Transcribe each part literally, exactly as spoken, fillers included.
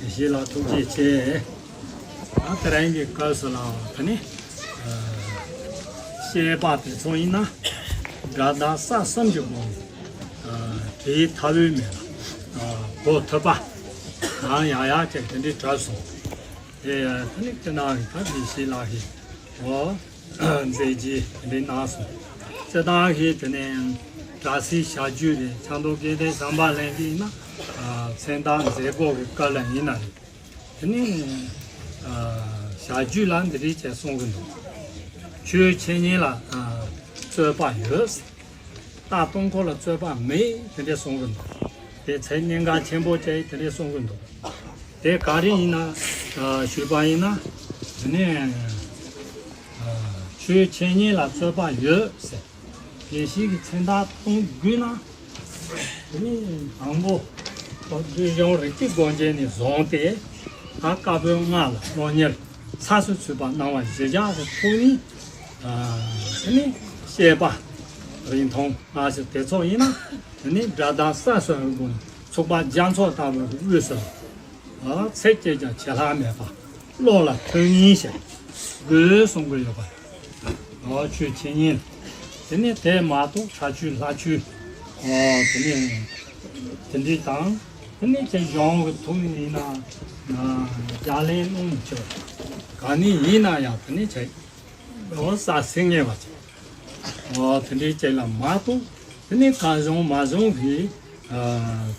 ཞེས་ལ་ཐུགས་རྗེ་ཆེ། ད་དེ་རིང་གི་སྐབས་སུ་ལ་དེ་ནི་ཨ་བཤད་པ་དེ་ཚོ་ཡིན་ན་དགྲ་དང་ས་གསུམ་གྱི་སྒོ་ནས་ཨ་བྲིས་ཐབས་ཡོད་མེད་ལ་ཨ་གོ་ཐུབ་པ་ནང་ཡང་ཡང་ཅིག་དེ་འདྲའི་གྲབས་སོང་། དེ་དེ་ནི་དེ་ནང་གི་ད་དགེ་བཤེས་ལགས་ཀྱིས་འོ་མཛད་རྗེས་དེ་འདྲའི་གནང་སོང་། སྤྱིར་བཏང་གི་དེ་ནས་དྲ་སའི་བྱ་རྒྱུད་རེད། ཆབ་མདོ་དགེ་ལྡན་བྱམས་པ་གླིང་གི་ཡིན་ན་ཨ་མཚན་རྟགས་མཛད་སྒོ་གི་སྐབས་ལ་ཡིན་ན་རེད། དེ་ནས་ཨ་བྱ་རྒྱུད་ལ་འདི་རིགས་ཅིག་གསུང་གི་འདུག་ཆོས་འཆད་ཉན་ལ་ཨ་རྩོད་པ་ཡོད། རྟ་སྟོང་འཁོར་ལ་རྩོད་པ་མེད་དེ་འདྲས་གསུང་གི་འདུག་དེ་ཚེ་གནད་འགག་ཆེན་པོ་ཅིག་དེ་འདྲས་གསུང་གི་འདུག་དེ་ག་རེ་ཡིན་ན་ཨ་ཞུས་པ་ཡིན་ན་དེ་ནས་ཨ་ཆོས་འཆད་ཉན་ལ་རྩོད་པ་ཡོད་ཟེར། དགེ་བཤེས་ཀྱི་མཚན་རྟགས་གཏོང་དགོས་ན། དེ་ནི་དང་པོ། སྡེ་གཞུང་རིགས་གཅིག་སྒོ་འབྱེད་ནས་བཟུང་སྟེ། ད་བཀའ་པོད་ལྔ་ལ་སློབ་གཉེར་ཚགས་སུ་ཚུད་པ་གནང་བ་གཞི་བཞག་གི་ཐོག་ནས། ཨ་དེ་ནི་བཤད་པ་རིང་ཐུང་སྔ་ཕྱི་དེ་ཚོ་ཡིན་ན། དེ་ནི་དགྲ་དང་ས་གསུམ་གྱི་སྒོ་ནས་ཚོགས་པ་རྒྱ་མཚོ་ལྟ་བུའི་དབུས་སུ། ཨ་ཚིག་གཅིག་ཀྱང་བྱེད་ལྷག་མེད་པ་བློ་ལ་ཐོན་ཉིན་ཞིག་དགོས་གསུང་གི་ཡོད་པ། ཨ་ཆོས་འཆད་ཉན། དེ་ནས་དེ་མ་གཏོགས་ཁྲ་ཆོས་ལྷ་ཆོས། ཨ་དེ་ནས་དེ་འདྲའི་དང་། དེ་ནས་ཁྱེད་གཞུང་གི་ཐོག་ནས་ཡིན་ན་ཨ་རྒྱ་གླིང་གནང་ཆོག་ག་ནས་ཡིན་ན་ཡང་དེ་ནས་ཁྱེད་ཨོ་ས་སེང་ངེ་བ་ཆེ། ཨོ་དེ་འདྲའི་ཅིག་ལ་མ་གཏོགས་དེ་ནས་གང་བྱུང་མ་བྱུང་གི་ཨ་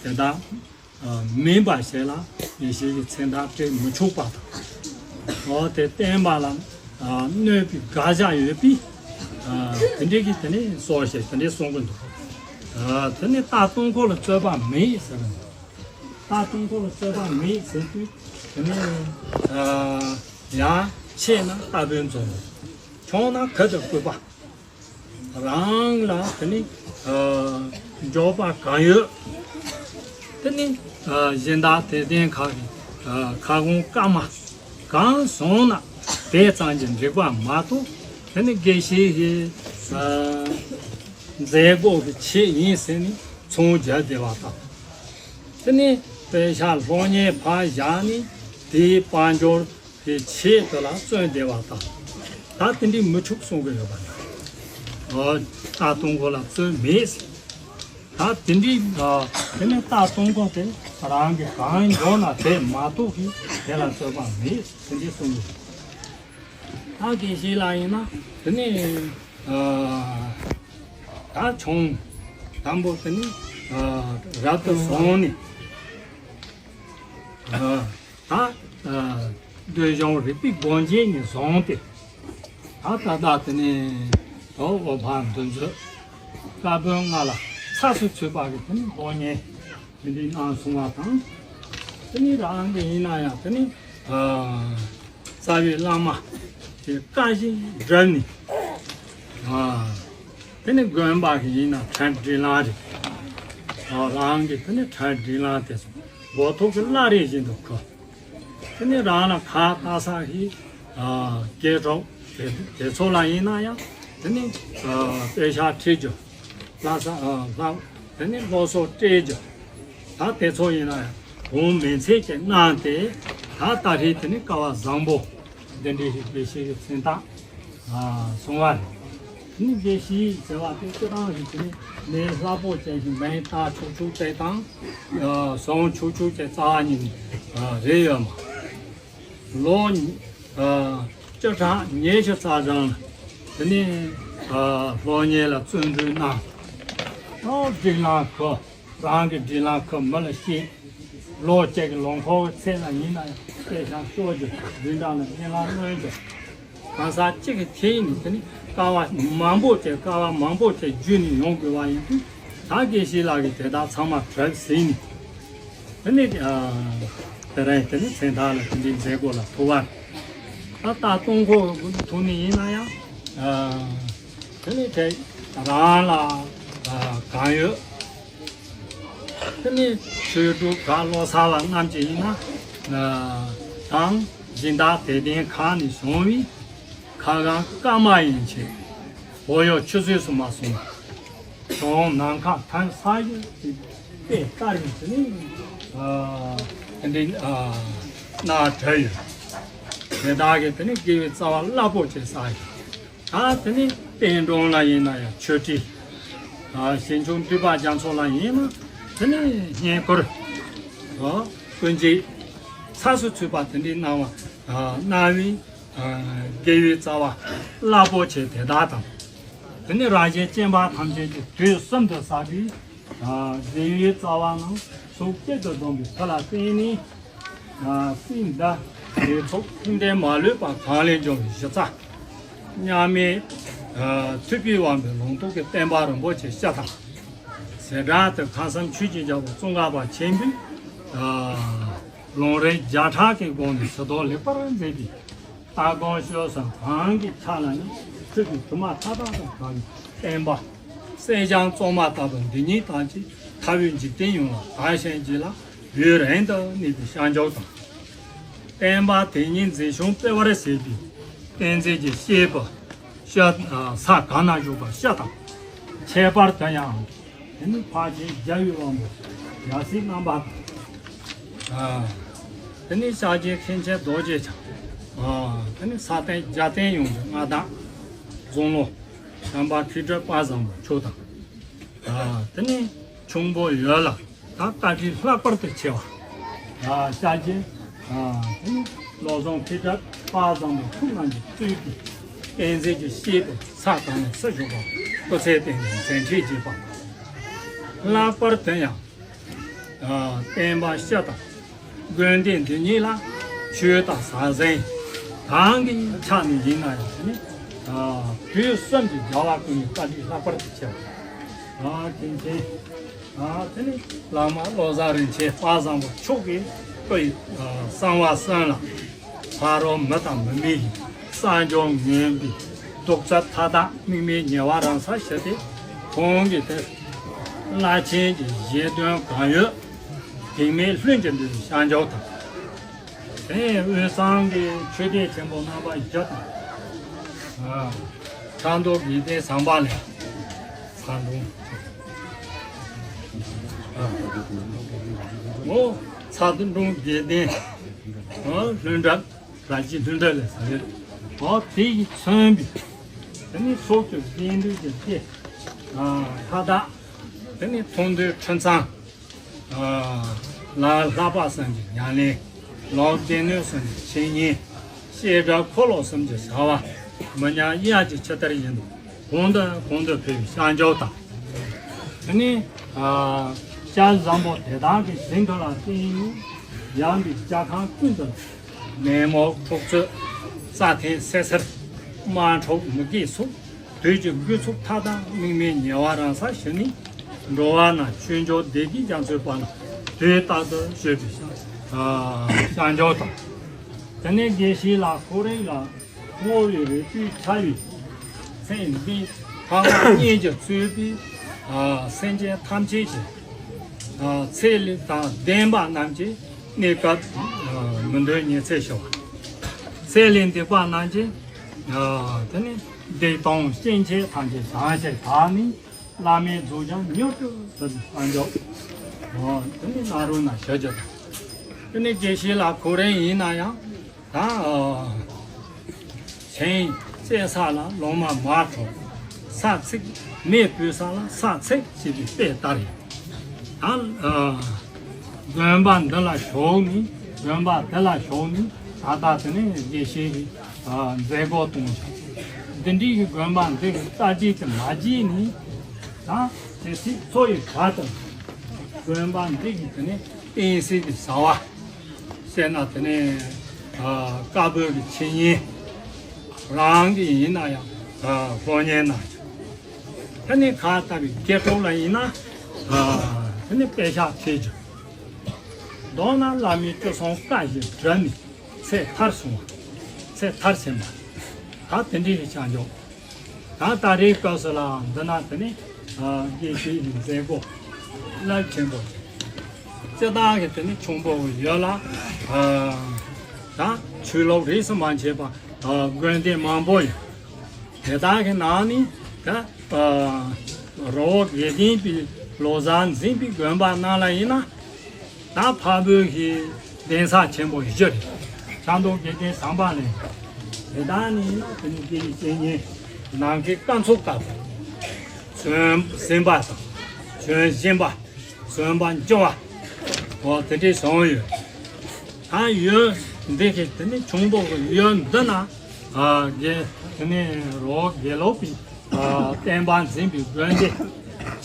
དེ་དག་ཨ་མིན་པ་ཞིག་ལ་ཡེ་ཤེས་ཀྱི་མཚན་རྟགས་སྤྲད་མི་ཆོག་པ་དང་། ཨོ་དེ་བསྟན་པ་ལ་ཨ་གནོད་པའི་དགག་བྱ་ཡོད་པས། ཨ་དེ་འདྲའི་གི་དེ་ནས་སོ་ཞེས་དེ་འདྲའི་གསུང་གི་འདུག་ཨ་དེ་ནས་རྟ་སྟོང་འཁོར་ལ་རྩོད་པ་མེད་ཟེར་བ་ནི། རྟ་སྟོང་འཁོར་ལ་རྩོད་པ་མེད་ཟེར་དུས་དེ་ནས་ཨ་ཡང་ཆེ་ན་རྟ་དཔོན་རྫོང་། ཆུང་ན་གུ་དང་སྐུད་པ། རང་ལ་དེ་ནི་ཨ་འབྱོར་པ་གང་ཡོད། དེ་ནི་ཨ་གཞན་དག་དད་ལྡན་ཁག་གི་ཨ་ཁ་སྐོང་བཀའ་མ་གང་སོང་ན་དེ་ཙམ་གྱིས་འགྲིག་པ་མ་གཏོགས། དེ་ནི་དགེ་བཤེས་ཀྱི་ཨ་མཛད་སྒོ་གི་ཆེད་ཡིན་ཟེར་ནས་ཚོང་རྒྱག་བདེ་བ་དང་། དེ་ནི་དཔེ་ཆ་སློབ་གཉེར་ཕར་བཞག་ནས་དེའི་དཔལ་འབྱོར་གྱི་ཆེད་དུ་ལ་བརྩོན་བདེ་བ་དང་། ད་དེ་འདྲའི་མི་ཆོག་གསུང་གི་ཡོད་པ་ན། ཨོ་རྟ་སྟོང་འཁོར་ལ་བརྩོན་མེད་ཟེར། ད་དེ་འདྲའི་ཨ་དེ་ནི་རྟ་སྟོང་འཁོར་དེ་རང་གི་གང་འབྱོར་ན་དེ་མ་གཏོགས་ཀྱི་དེ་ལ་རྩོད་པ་མེད་དེ་འདྲའི་གསུང་གི་ཡོད། ད་དགེ་བཤེས་ལགས་ཡིན་ན་དེ་ནི་ཨ་ད་ཆུང་དང་པོ་དེ་ནི་ཨ་རབ་ཏུ་བྱུང་ནས་ཨ་ད་ཨ་སྡེ་གཞུང་རིག་པའི་སྒོ་འབྱེད་ནས་བཟུང་སྟེ། ད་ད་ལྟ་དེ་ནས་དོ་འོ་བ་འདུ་འཛོལ་བཀའ་པོད་ལྔ་ལ་ཚགས་སུ་ཚུད་པ་གི་དེ་ནི་སློབ་གཉེར་དེ་འདྲའི་གནང་སོང་བ་དང་། དེ་ནི་རང་གི་ཡིན་ན་ཡང་དེ་ནི་ཨ་རྩ་བའི་བླ་མ་དེ་བཀའ་བཞིན་བསྒྲུབས་ནས་ཨ་དེ་ནི་དགོན་པ་གི་ཡིན་ན་གྲྭ་སྒྲིག་ལམ་རེད། ཨ་རང་གི་དེ་ནི་གྲྭ་སྒྲིག་ལམ་དེ་ཚོ་མགོ་ཐོག་གི་བླ་རེ་བཞིན་དུ་གོ། དེ་ནས་རང་ལ་ཁ་ལྟ་ས་ཧི་ཨ་སྐད་གྲགས་དེ་དེ་ཚོ་ལ་ཡིན་ན་ཡང་དེ་ནས་ཨ་དཔེ་ཆ་ཁྲིད་རྒྱུ། ལྷ་ས་ཨ་ལྷ་དེ་ནས་སློབ་གསོ་སྤྲད་རྒྱུ། ད་དེ་ཚོ་ཡིན་ན་ཡང་གོང་མིན་ཚད་ཀྱི་གནང་སྟེ་ད་ད་རེས་དེ་ནས་སྐལ་བ་བཟང་པོ་འདི་འདྲའི་ཞིག་དཔེ་ཆའི་མཚན་རྟགས་ཨ་སོང་བ་རེད། ནི་དགེ་བཤེས་ཟེར་བ་དེ་སྤྱིར་བཏང་གི་དེ་ནི་ལྷག་པོ་ཅན་ཞིག་མིང་བཏགས་ཆོག་ཆོག་དེ་དང་། ཨ་བྱུང་ཆོག་ཆོག་ཅན་རྩ་བ་ཉིད་ནས་ཨ་རེད་ཡོད་མ། ལོ་ཨ་བཅུ་ཕྲག་ཉི་ཤུ་རྩ་གྲངས་དེ་ནི་ཨ་སློབ་གཉེར་ལ་བརྩོན་འགྲུས་གནང་། ཨོ་སྒྲིག་ལམ་ཁོ། རང་གི་སྒྲིག་ལམ་ཁོ་མི་ལ་བཤད། ལོ་གཅིག་གི་ལོ་འཁོར་གྱི་ཚེ་ན་ཡིན་ན་ཡང་སྐད་ཆ་ཤོད་རྒྱུ། འཛིན་གྲྭ་ལ་སྙན་ལམ་སྣོན་རྒྱུ། གང་ཟག་གཅིག་གི་ཐད་ནས་དེ་ནི་དཀའ་བ་མང་པོ་བྱས། དཀའ་བ་མང་པོ་བྱས་བརྒྱུད་ནས་ཡོང་དགོས་པ་ཡིན་དུས། ད་དགེ་བཤེས་ལགས་ཀྱིས་དེ་དག་ཚང་མ་གྲབས་ཟིན་ནས། དེ་ནི་ཨ་དེ་རིང་དེ་ནི་མཚན་རྟགས་ལ་དེ་འདྲའི་མཛད་སྒོ་ལ་ཐུག་པ་རེད། ད་རྟ་སྟོང་འཁོར་གྱི་ཐོག་ནས་ཡིན་ན་ཡང་ཨ་དེ་ནི་དེ་རང་ལ་ཨ་གང་ཡོད། དེ་ནི་ཆོས་དྲུག་ག་བློ་གསར་བ་རྣམས་ཀྱི་ཡིན་ན་དང་སྦྱིན་བདག་དད་ལྡན་ཁག་ནས་བྱུང་བའི་ཁ་གང་བཀའ་མ་ཡིན་ཕྱིར་འོ་ཡོ་ཆུ་ཚོད་སུ་མ་སོང་བྱུང་ནམ་མཁའ་ཐམ་ས་ཡོད་དེ་ལྟར་ཡིན་ཟེར་ནས། དེ་འདྲའི་ཨ་གནང་གྲབས་ཡོད། དེ་དག་གིས་དེ་ནི་དགེ་བའི་རྩ་བ་རླབས་པོ་ཆེ་བསགས་ཡོད། ད་དེ་ནི་བསྟན་འགྲོ་ལ་ཡིན་ན་ཡང་ཆོས་ཁྲིད། ཨ་ཞིང་ཆུང་འདུས་པ་རྒྱ་མཚོ་ལ་ཡིན་ན་དེ་ནི་བསྙེན་བཀུར། ཨ་སྐུ་མཆེད་ཚགས་སུ་ཚུད་པ་དེ་འདྲའི་གནང་བ་ཨ་གནང་བའི་ཨ་དགེ་བའི་རྩ་བ་རླབས་པོ་ཆེ་དེ་དག་དང་། དེ་ནི་རང་གཞན་སྐྱེ་འཕེལ་ཐམས་ཅད་ཀྱི་དུས་གསུམ་དུ་བསགས་པའི་ཨ་དགེ་བའི་རྩ་བ་རྣམས་ཟུང་གཅིག་ཏུ་བསྡོམས་པའི་མཐུ་ལ་བརྟེན་ནས། ཨ་སྲིད་མཐའི་ཚོགས་ཐིམ་ལྡན་མ་ལུས་པ་གང་ལས་འབྱུང་བའི་གཞི་རྩ་མཉམ་མེད་ཨ་ཐུབ་པའི་དབང་པོའི་ལུང་རྟོགས་ཀྱི་བསྟན་པ་རིན་པོ་ཆེ་ཤ་དང་། ཟེ་བྲག་ཏུ་ཁམས་གསུམ་ཆོས་ཀྱི་རྒྱལ་པོ་ཙོང་ཁ་པ་ཆེན་པོས་ཨ་ལུང་རིགས་བརྒྱ་ཕྲག་གི་སྒོ་ནས་ཞུ་དག་ལེགས་པར་མཛད་པའི་ལྟ་སྒོམ་སྤྱོད་གསུམ་གང་གི་ཆ་ལ་ནི་ཐུབ་པའི་དུ་མ་མཐའ་དག་ཏུ་དགའ་བའི་བསྟན་པ། གསེར་སྦྱངས་བཙོ་མ་ལྟ་བུ་འདི་ཉིད་ཐམས་ཅད་ཐར་པའི་འཇིག་རྟེན་ཡོངས་ལ་དར་ཞིང་རྒྱས་ལ་ཡུན་རིང་དུ་གནས་པའི་བྱང་ཆུབ་དང་། བསྟན་པ་དེ་ཉིད་མཛེས་ཤིང་སྤེལ་བར་བྱེད་པའི་བསྟན་འཛིན་གྱི་སྐྱེས་བུ་ཤ་ས་གང་ན་བཞུགས་པ་ཤ་དང་། ཁྱད་པར་དུ་ཡང་དེ་ནི་འཕགས་ཆེན་རྒྱལ་བའི་དབང་པོ་ཡབ་སྲས་རྣམ་པ་དང་། ཨ་དེ་ནི་ཤཱཀྱའི་མཁན་ཆེན་རྡོ་རྗེ་འཆང་། ཨ་དེ་ནི་ས་སྟེང་རྒྱལ་བསྟན་ཡོངས་ཀྱི་མངའ་བདག་རྫོང་ལོ་བྱམས་པ་མཁས་གྲུབ་དཔལ་བཟང་པོ་མཆོག་དང་། ཨ་དེ་ནི་ཁྱུང་པོ་ཡོས་ལ་ད་བཀའ་དྲིན་ལྷག་པར་དུ་ཆེ་བ། ཨ་ཤཱཀྱའི་ཨ་དེ་ནི་བློ་བཟང་མཁས་གྲུབ་དཔལ་བཟང་པོ་ཁོང་རྣམས་ཀྱིས་གཙོས་ཀྱི་བསྟན་འཛིན་གྱི་སྐྱེས་བུ་ས་གང་ནས་སུ་བཞུགས་པ་སྐུ་ཚེ་བརྟན་ནས་མཛད་འཕྲིན་རྒྱས་པ། ལྷག་པར་དུ་ཡང་ཨ་བསྟན་པ་སྤྱི་དང་། དགོན་སྡེ་འདི་ཉིད་ལ་ཆོས་དང་ཟང་ཟིང་གང་གི་ཆ་ནས་ཡིན་ན་ཡང་དེ་ནི་ཨ་དུས་གསུམ་གྱི་རྒྱལ་བ་ཀུན་གྱི་བཀའ་དྲིན་ལྷག་པར་དུ་ཆེ་བ། ཨ་དེ་བཞིན་ཨ་དེ་ནི་བླ་མ་བློ་བཟང་རིན་ཆེན་དཔལ་བཟང་པོ་མཆོག་གིས་སྐུ་ཡི་ཨ་གསང་བ་གསན་ལ། ཕ་རོལ་མི་དང་མི་མིན་གྱི་གསང་སྦྱོར་ངན་པའི་གདུག་རྩུབ་མཐའ་དག་དམིགས་མེད་ཉེ་བར་རང་སར་ཞི་སྟེ། ཁོང་གིས་དེ་བླ་ཆེན་གྱི་བཞེད་དོན་གང་ཡོད་གེགས་མེད་ལྷུན་གྱིས་འགྲུབ་པའི་བྱང་ཆུབ་དང་། དེ་ཡང་དབུས་གཙང་གི་ཆོས་སྡེ་ཆེན་པོ་རྣམ་པ་བཞི་དང་། ཨ་ཚ་མདོ་དགེ་ལྡན་བྱམས་པ་ལས་ཚ་མདོ། ཨ་ངོ་ཚ་མདོ་དགེ་ལྡན་ཨ་ལྷུན་གྲུབ། ར་ཅི་ལྷུན་གྲུབ་ལས་ཟེར། འོ་དེ་ཡིས་མཚོན་པའི་དེ་ནི་ཚོགས་ཀྱི་རྒྱན་འདུས་ཀྱི་སྟེ། ཨ་མཐའ་དག་དེ་ནི་མཐོང་ཐོས་ཁྲི་གཙང་། ཨ་ལ་ལྷག་པ་གསུམ་གྱི་ཉམས་ལེན། ལམ་སྡེ་སྣོད་གསུམ་གྱི་འཆད་ཉན། བཤད་སྒྲུབ་འཁོར་ལོ་གསུམ་གྱི་བྱ་བ། མི་ཉམས་དབྱར་གྱི་ཆུ་གཏེར་བཞིན་དུ་གོང་དུ་གོང་དུ་འཕེལ་བའི་བྱང་ཆུབ་དང་། དེ་ནི་ཨ་སྐྱབས་བཟང་པོ་དེ་དག་གི་ཞིང་དུ་ལ་བརྟེན་ནས་ཡངས་པའི་རྒྱ་ཁམས་ཀུན་ཏུ་ནད་མུག་འཁྲུག་རྩོད་རྩྭ་ཐན་བསད་གསེར་དམག་འཁྲུག་མུ་གེའི་སོགས་དུས་ཀྱི་རྒུད་ཚོགས་མཐའ་དག་དམིགས་མེད་ཉེ་བར་རང་སར་ཞི་ནས། འགྲོ་བ་རྣམས་ཆོས་འབྱོར་བདེ་སྐྱིད་རྒྱ་མཚོའི་བར་ན་དུས་རྟག་ཏུ་བཞུད་པའི་བྱང་ཆུབ་དང་། དེ་ནས་དགེ་བཤེས་ལགས་ཁོ་རང་ལ་བསྔོ་བའི་རིགས་པའི་ཕྱག་འོས་ཚེ་འདིའི་ཕ་མ་གཉིས་ཀྱིས་གཙོས་པའི་ཨ་སེམས་ཅན་ཐམས་ཅད་ཀྱི་ཨ་ཚེ་ལས་དང་ལྡན་པ་རྣམས་ཀྱི་གནས་སྐབས་ཨ་མི་འདོད་ཉི་ཚེ་ཞི་བ། ཚེ་ལས་འདས་པ་རྣམས་ཀྱི་ཨ་དེ་ནི་བདེ་སྟོང་སྐྱེ་མཆེད་ཐམས་ཅད་བྱང་ཞིང་དག་ནས་བླ་མེད་རྫོགས་བྱང་མྱུར་དུ་ཐོབ་པའི་བྱང་ཆུབ། ཨ་དེ་ནི་གནང་རོགས་གནང་ཞུ་རྒྱུ་དང་། དེ་ནི་དགེ་བཤེས་ལགས་ཁོ་རང་ཡིན་ན་ཡང་། ད་ཨ་ཞིང་བཅད་ས་ལ་ལོ་མ་མ་འཁྲུག་ས་ཚིགས་མེ་སྤོས་ས་ལ་ས་ཚིགས་ཞེས་པའི་དཔེ་ལྟར་ཡིན། ད་ཨ་དགོན་པ་འདི་ལ་ཞུགས་ནས་དགོན་པ་འདི་ལ་ཞུགས་ནས་ད་ལྟ་དེ་ནས་དགེ་བཤེས་ཀྱི་ཨ་མཛད་སྒོ་གཏོང་བྱ། འདི་འདྲའི་གི་དགོན་པ་འདི་གི་རྩ་འགྲིག་གི་མ་བརྗེད་ནས་ད་དེ་སྲིད་འཚོ་ཡི་བར་དུ་དགོན་པ་འདི་གི་དེ་ནས་བསྟན་སྲིད་ཀྱི་བྱ་བ། བཤད་ན་དེ་ནས་ཨ་བཀའ་པོད་ཀྱི་འཆད་ཉན་རང་གི་ཡིན་ན་ཡང་ཨ་སློབ་གཉེར་གནང་རྒྱུ། དེ་ནས་གང་ལྟ་བུའི་དགེ་ཕྲུག་ལ་ཡིན་ན་ཨ་དེ་ནས་དཔེ་ཤག་འཁྲིད་རྒྱུ། མདོར་ན་བླ་མའི་སྐུ་གསུང་བཀའ་བཞིན་བསྒྲུབས་ནས་ཚེ་མཐར་སོང་བ། ཚེ་མཐར་ཕྱིན་པ། ད་དེ་འདྲའི་བྱང་ཆུབ། ད་ད་རེས་སྐབས་སུ་ལ་འདི་ན་དེ་ནི་ཨ་དགེ་བཤེས་ཀྱི་མཛད་སྒོ་རླབས་ཆེན་པོ་ཅིག་སྤྱིར་བཏང་གི་དེ་ནི་ཁྱུང་པོ་ཡོས་ལ་ཨ་ད་ཆོས་ལུགས་རིས་སུ་མ་ཆད་པ་ཨ་དགོན་སྡེ་མང་པོ་ཡོད། དེ་དག་གི་ནང་ནས་ད་ཨ་རི་བོ་དགེ་ལྡན་པའི་ལོ་གསར་འཛིན་པའི་དགོན་པ་རྣམས་ལ་ཡིན་ན། ད་འཕགས་བོད་ཀྱི་ གདན་ས་ཆེན་པོ་བཞི་རེད། ཤར་མདོ་དགེ་ལྡན་ཟམ་པ་ལ་ཡིན། དེ་དག་ནི་ཡིན་ན་དེ་ནི་དགེ་བའི་བཤེས་གཉེན་ནམ་མཁའི་སྐར་ཚོགས་ལྟ་བུ། བྱོན་ཟིན་པ་དང་། བྱོན་བཞིན་པ། བྱོན་པ་འགྱུར་བ། འོ་དེ་འདྲའི་བྱུང་ཡོད། ད་ཡུལ་འདི་གི་དེ་ནི་ཁྱུང་པོ་གི་ཡུལ་འདི་ན། ཨ་དགེ་དེ་ནི་རོ་དགེ་ལུགས་པའི་ཨ་བསྟན་པ་འཛིན་པའི་དགོན་སྡེ་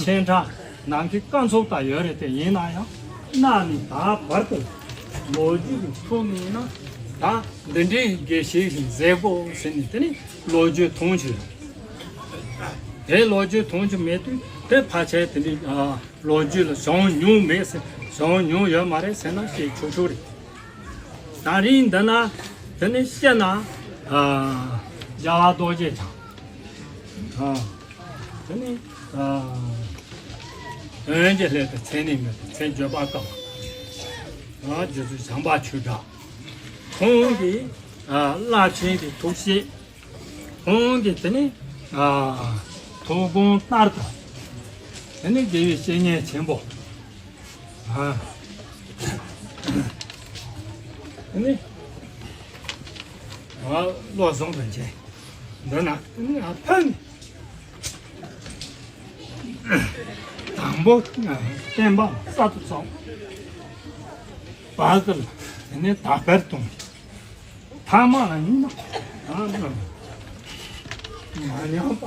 ཆེ་ཕྲ་ནམ་མཁའི་སྐར་ཚོགས་ལྟར་ཡོད་རེད། དེ་ཡིན་ན་ཡང་གནའ་ནས་ད་བར་དུ་ལོ་རྒྱུས་ཀྱི་ཐོག་ནས་ཡིན་ན་ད་འདི་འདྲའི་དགེ་བཤེས་ཤིག་མཛད་དགོས་ཟེར་ནས་དེ་ནི་ལོ་རྒྱུས་མཐོང་རྒྱུ་ཡོད། དེ་ལོ་རྒྱུས་མཐོང་རྒྱུ་མེད་དུས་དེ་ཕལ་ཆེར་དེ་འདྲའི་ཨ་ལོ་རྒྱུས་ལ་བྱུང་མྱོང་མེད་ཟེར། བྱུང་མྱོང་ཡོད་མ་རེད་ཟེར་ན་བཤད་ཆོག་ཆོག་རེད། ད་རིང་འདི་ན་དེ་ནི་བཤད་ན་ཨ་རྒྱལ་བ་རྡོ་རྗེ་འཆང་། ཨ་དེ་ནི་ཨ་དོན་གྱི་སླད་དུ་མཚན་ནི་མེད་པའི་མཚན་བརྗོད་པ་དཀའ་བ། ཨ་རྗེ་བཙུན་བྱམས་པ་ཆོས་གྲགས། ཁོང་གི་ཨ་རླབས་ཆེན་གྱི་ཐུགས་བསྐྱེད། ཁོང་གིས་དེ་ནི་ཨ་ཐུགས་དགོངས་ལྟར་དུ་དེ་ནི་དགེ་བའི་བཤེས་གཉེན་ཆེན་པོ། ཨ་དེ་ནི་ཨ་བློ་བཟང་རིན་ཆེན་འདི་ན་དེ་ནི་ཨ་ཕན། དང་པོ་བསྟན་པ་གསར་དུ་བཙུགས། བར་དུ་དེ་ནི་དར་སྤེལ་གཏོང་། ཐ་མ་ལ་ཡིན་ན་ཨ་མ་ཉམས་པ་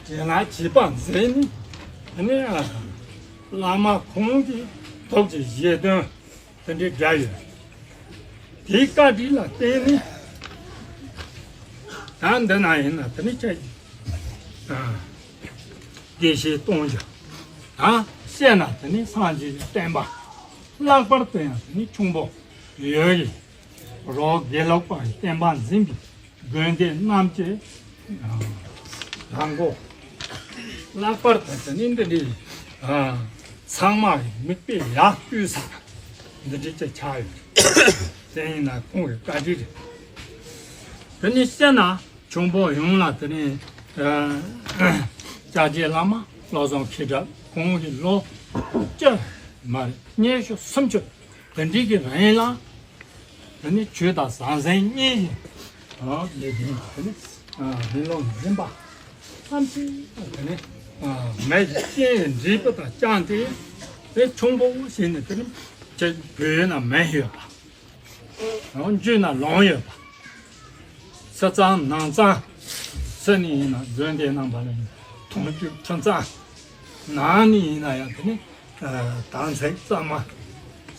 ཡན་ལག་བརྒྱད་པ་མཛད་ནི་དེ་ནི་ཨ་བླ་མ་ཁོང་གི་ཐུགས་ཀྱི་བཞེད་དོན་དེ་འདྲའི་འདྲ་ཡོད། དེའི་བཀའ་དྲིན་ལ་བརྟེན་ནས་ད་འདི་ན་ཡིན་ན་དེ་ནི་ཁྱེད་ཀྱི་ཨ་དགེ་བཤེས་གཏོང་རྒྱུ། ད་བཤད་ན་དེ་ནི་སངས་རྒྱས་ཀྱི་བསྟན་པ། ལྷག་པར་དུ་ཡང་དེ་ནི་ཁྱུང་པོ་ཡོད་ཀྱི་རོ་དགེ་ལུགས་པ་ཡི་བསྟན་པ་འཛིན་པའི་དགོན་སྡེ་རྣམས་ཀྱི་ཨ་རང་མགོ། ལྷག་པར་དུ་དེ་ནི་འདི་འདྲའི་ཨ་ཚང་མ་གི་མིག་དཔེ་ཡག་བཏུས་ས་འདི་འདྲའི་ཅིག་ཆགས་ཡོད། དེ་ཡིན་ན་ཁོང་གི་བཀའ་དྲིན་རེད། དེ་ནི་བཤད་ན་ཁྱུང་པོ་ཡོངས་ལ་དེ་ནི་ཨ་སྐྱབས་རྗེ་བླ་མ་བློ་བཟང་ཁྲི་ཀྲབ་ཁོང་གི་ལོ་བཅུ་མ་རེད། ཉི་ཤུ་སུམ་ཅུ་དེ་འདྲའི་གི་རིང་ལ། དེ་ནི་ཆོས་དང་ཟང་ཟིང་གཉིས་ཀྱི་ཨ་ལས་དོན་དེ་ནི་ཨ་རིང་ལུགས་འཛིན་པ་ཐམས་ཅད་དེ་ནི་ཨ་མེད་ཀྱི་རྟེན་འབྲས་བུ་དང་བཅངས་ཏེ། དེ་ཁྱུང་པོ་ཞིག་ནི་དེ་ནི་ཅིག་བོད་ན་མེད་ཡོད་པ། ཡང་བརྒྱུད་ན་ལོང་ཡོད་པ། ཕྱི་གཙང་ནང་གཙང་། ཕྱི་ནས་ཡིན་ན་དགོན་སྡེ་རྣམ་པ་ལ་ཡིན་མཐོང་བརྒྱུད་ཁྲི་གཙང་། ནང་ནས་ཡིན་ན་ཡང་དེ་ནི་དར་ཚིགས་གཙང་མ།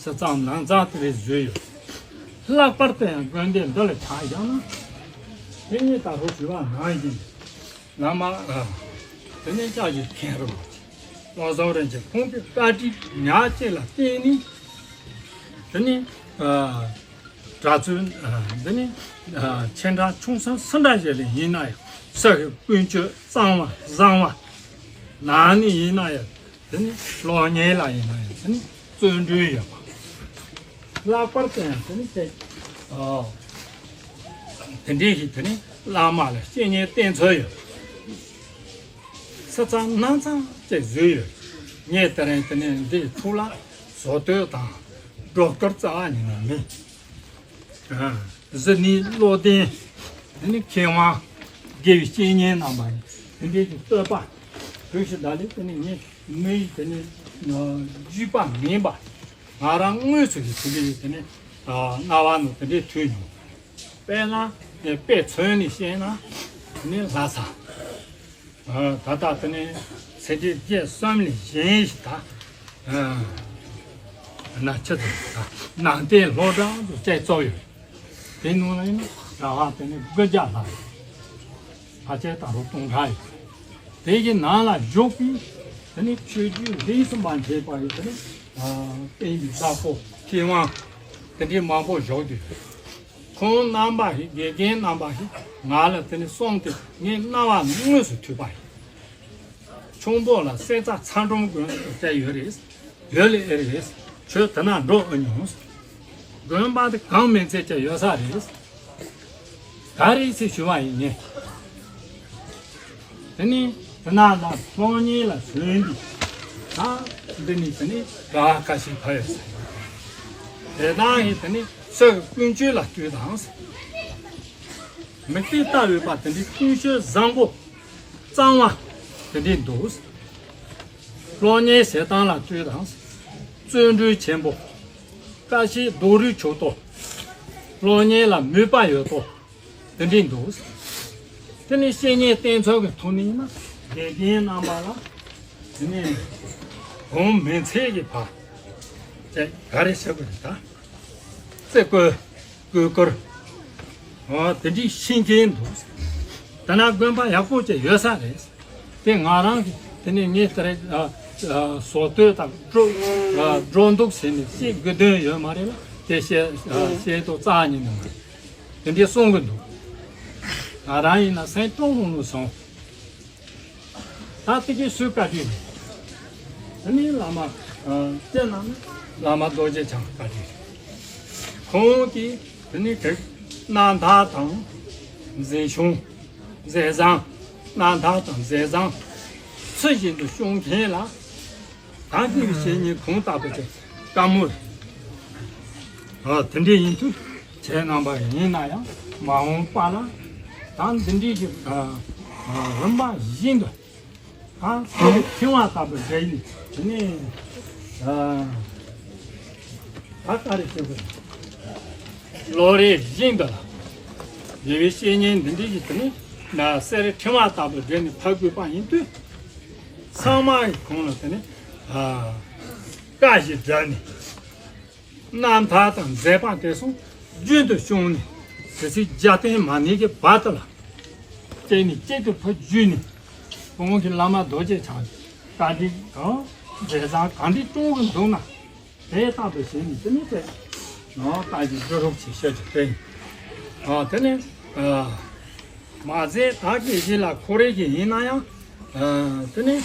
ཕྱི་གཙང་ནང་གཙང་དེ་རེ་བཟོས་ཡོད། ལྷག་པར་དུ་ཡང་དགོན་སྡེ་འདི་ལ་ཆ་བཞག་ན། དེ་ནི་ད་རུང་ཞུ་བ་ནང་བཞིན། བླ་མ་ཨ་དེ་ནས་ལྕགས་ཀྱི་མཁན་རིན་པོ་ཆེ་བློ་བཟང་རིན་ཆེན་ཁོང་གི་བཀའ་དྲིན་ཉག་གཅིག་ལ་བརྟེན་ནས། དེ་ནས་ཨ་གྲྭ་བཙུན་ཨ་དེ་ནས་ཨ་ཆེ་འདྲ་ཆུང་གསུམ་སུ་འདྲ་ཞིག་ལ་ཡིན་ན་ཡང་ཕྱི་གི་ཀུན་སྤྱོད་གཙང་བ་བཟང་བ། ནང་ནས་ཡིན་ན་ཡང་དེ་ནས་སློབ་གཉེར་ལ་ཡིན་ན་ཡང་དེ་ནས་བརྩོན་འགྲུས་ཡོད་པ། ལྷག་པར་དུ་ཡང་དེ་ནས་དེ་ཨ་དེ་འདྲའི་ཞིག་དེ་ནས་བླ་མ་ལ་བཤེས་གཉེན་བསྟེན་ཚུལ་ཡོད། ཕྱི་གཙང་ནང་གཙང་ཅེས་བཟོས་ཡོད། ངས་དེ་རིང་དེ་ནས་འདིའི་ཐུགས་ལ་བཟོ་ལྟོས་དང་སྒྲོ་སྐུར་རྩ་བ་ཉིད་ནས་མེད། ཨ་གཟི་ནས་བློ་ལྡན། དེ་ནི་མཁས་དབང་དགེ་བའི་བཤེས་གཉེན་རྣམ་པ་ཡིན། དེ་འདྲའི་གི་བསྟོད་པ་བོད་ཞིག་ད་ལས་དེ་ནི་ངས་མི་ཡི་དེ་ནི་བརྒྱུད་པ་མིན་པ། ང་རང་དངོས་སུ་ཡི་དེ་འདྲའི་དེ་ནི་རྣ་བ་ནང་དེ་འདྲའི་ཐོས་མྱོང་། དཔེར་ན་དཔེ་མཚོན་ནས་བཤད་ན་དེ་ནི་ལྷ་ས། ད་ལྟ་དེ་ནས་ཚེ་འདས་བརྒྱད་གསུམ་ལས་གཞན་ཞིག་ད་ན་ཆི་ཚོད་ད་ནང་བསྟན་སློབ་གྲྭ་དུ་བཅས་གཙོ་ཡོད། དེ་ནང་ལ་ཡིན་ན་གྲྭ་པ་དེ་ནས་དགུ་བརྒྱ་ལྷག་ཕལ་ཆེར་ད་རུང་སྟོང་ཕྲག་ཡོད། དེ་གི་ནང་ལ་བཞུགས་པའི་དེ་ནས་ཆོས་བརྒྱུད་ལྷུག་གསུམ་པ་མཛད་པ་ཡི་དེ་ནས་བསྟན་པའི་བདག་པོ་མཁས་དབང་དེ་འདྲའི་མང་པོ་བཞུགས་ཏེ། ཁོང་རྣམ་པ་ཞིག་དགེ་རྒན་རྣམ་པ་ཞིག་ང་ལ་དེ་ནས་གསུངས་ཏེ་ངའི་རྣ་བ་དངོས་སུ་ཐོས་པ་ཡིན། ཁྱུང་པོ་ལ་གསེར་རྩ་ཚ་འབྲོམ་དགོན་དུ་བསྡད་ཡོད་རེད། ཡོད་ལེ་ཨེ་རེད། ཁྱོད་དེ་ན་འགྲོ་ཨེ་མྱོང་། དགོན་པ་དེ་གང་མིན་ཚད་ཀྱང་ཡོད་ས་རེད། ག་རེ་ཟེར་ཞུ་བ་ཡིན་ངས། དེ་ནི་དེ་ན་ལ་སང་ཉིན་ལ་བྱོན་འདི། ད་འདི་ནི་དེ་ནི་ག་ཁ་ཤས་ཕ་ཡོད་ས་ཡིན། དེ་དག་གིས་དེ་ནི་སོ་སོའི་ཀུན་སྤྱོད་ལ་ལྟོས་དང་། མིག་ལྟོས་ལྟ་འོས་པ་དེ་འདྲའི་ཀུན་སྤྱོད་བཟང་པོ་གཙང་བ་དེ་འདྲའི་འདུག། གློག་བརྙན་བྱེད་སྟངས་ལ་ལྟོས་དང་། བརྩོན་འགྲུས་ཆེན་པོ། ཀ་ཤི་རྡོ་རུས་ཆོད་ཏོ། གློག་བརྙན་ལ་མོས་པ་ཡོད་ཏོ། དེ་འདྲའི་འདུག། དེ་ནི་བཤེས་གཉེན་བསྟེན་ཚུལ་གྱི་ཐོག་ནས་ཡིན་ན་དགེ་རྒན་རྣམ་པ་ལ་དེ་ནི་གོང་མིན་ཚད་ཀྱི་བར་དེ་ག་རེ་བྱེད་དགོས་རེད་ད། རྩེ་བཀོལ། བཀོལ་སྐོར། འོ་དེ་འདྲའི་ཤེས་མཁན་འདུག། དེ་ན་དགོན་པ་ཡག་པོ་ཅིག་ཡོད་ས་རེད། དེ་ང་རང་གི་དེ་ནས་ངས་དེ་རེད། ཨ་ཨ་བཟོ་ལྟོས་དང་སྒྲོ་ཨ་སྒྲོ་འདོགས་བྱས་ནས་ཅིག་དགོས་དོན་ཡོད་མ་རེད་ལ། དེ་བཤད་ཨ་བཤད་དོ་རྩ་ཉིད་ནས་མ་རེད། དེ་འདྲའི་གསུང་གི་འདུག། ང་རང་ཡིན་ན་སེམས་སྤྲོ་བོ་ལོ་སོང་། ད་དེ་གའི་སུའི་བཀའ་དྲིན་རེད། དེ་ནི་བླ་མ་ཨ་དེ་ན་ནི་བླ་མ་རྡོ་རྗེ་འཆང་བཀའ་དྲིན་རེད། ཁོང་གིས་དེ་ནི་དེ་རྣམ་ཐར་དང་མཛེས་ཆུང་། མཛད་བཟང་། རྣམ་ཐར་དང་མཛད་བཟང་ཚུལ་བཞིན་དུ་སྐྱོང་མཁན་ལ་ད་ལྟའི་བཤེས་གཉེན་ཁོང་ལྟ་བུ་ཅིག་དཀའ་མོ་རེད། ཨ་དེ་འདྲ་ཡིན་དུས་ཁྱེད་རྣམ་པ་ཡིན་ན་ཡང་མ་འོངས་པ་ལ་ད་འདི་འདྲའི་ཅིག་ཨ་ཨ་རིམ་པ་བཞིན་དུ་ཨ་ཁོང་ཕྲེང་བ་ལྟ་བུ་འདྲ་ཡིན་དེ་ནས་ཨ་ད་ག་རེ་བྱེད་དགོས། ལོ་རེ་བཞིན་དུ་ལ་ཡོད་པའི་བཤེས་གཉེན་འདི་འདྲའི་ཅིག་དེ་ནས་ན་གསེར་ཕྲེང་བ་ལྟ་བུ་འདྲ་ནས་ཕ་དགོས་པ་ཡིན་དུས། ཚང་མ་གི་གོང་ལ་དེ་ནས་ཨ་བཀའ་བཞིན་བསྒྲུབས་ནས་རྣམ་ཐར་དང་མཛད་པ་དེ་ཚོ་རྒྱུན་དུ་སྐྱོང་ནས་དེ་ཚེ་རྒྱལ་བསྟན་མ་ཎི་གི་བར་དུ་ལ་གཅིག་ནས་གཅིག་ཏུ་ཕར་བརྒྱུད་ནས་གོང་གི་བླ་མ་རྡོ་རྗེ་འཆང་གི་བཀའ་དྲིན་གང་མཛད་བཟང་གང་དྲིན་སྐྱོང་གི་འདུག་ན། དེ་ལྟ་བུ་ཞིག་ནི་དེ་ནི་དེ་ནོ་ལྟ་ཞིག་བསྒྲུབ་རོགས་ཞེས་བཤད་ཀྱི་དེ་ཡིན། ཨ་དེ་ནི་ཨ་མ་ཟད་ད་དགེ་བཤེས་ལགས་ཁོ་རེ་གི་ཡིན་ན་ཡང་ཨ་དེ་ནི་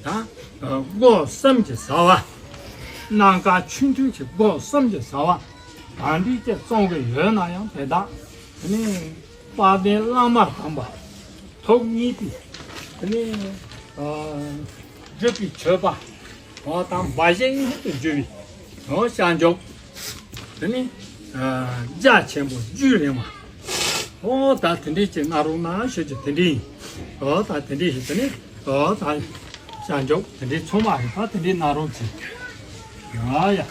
ད་ཨ་སྒོ་གསུམ་གྱི་བྱ་བ། གནམ་དཀར་ཆོས་མཐུན་གྱི་སྒོ་གསུམ་གྱི་བྱ་བ་གང་འདྲ་ཅིག་བརྩམས་ཀྱི་ཡོད་ན་ཡང་དེ་དག་དེ་ནི་དཔལ་ལྡན་བླ་མ་དམ་པ་ཐུགས་མཉེས་པའི་དེ་ནི་ཨ་སྒྲུབ་པའི་མཆོད་པ། འོ་དང་འབའ་ཞིག་ཏུ་འགྱུར་བའི་འོ་ཤར་འཇོག། དེ་ནི་ཨ་རྒྱ་ཆེན་པོ་རྒྱུད་རིང་བ། འོ་ད་དེ་འདྲའི་ཅིག་གནང་རོགས་གནང་ཞུ་རྒྱུ་དེ་འདྲ་ཡིན། འོ་ད་དེ་འདྲའི་ཞིག་དེ་ནི་འོ་ད་ཤར་འཇོག་དེ་འདྲའི་ཚང་མ་རེད། ད་དེ་འདྲའི་གནང་རོགས་གྱིས། ཡ་ཡ།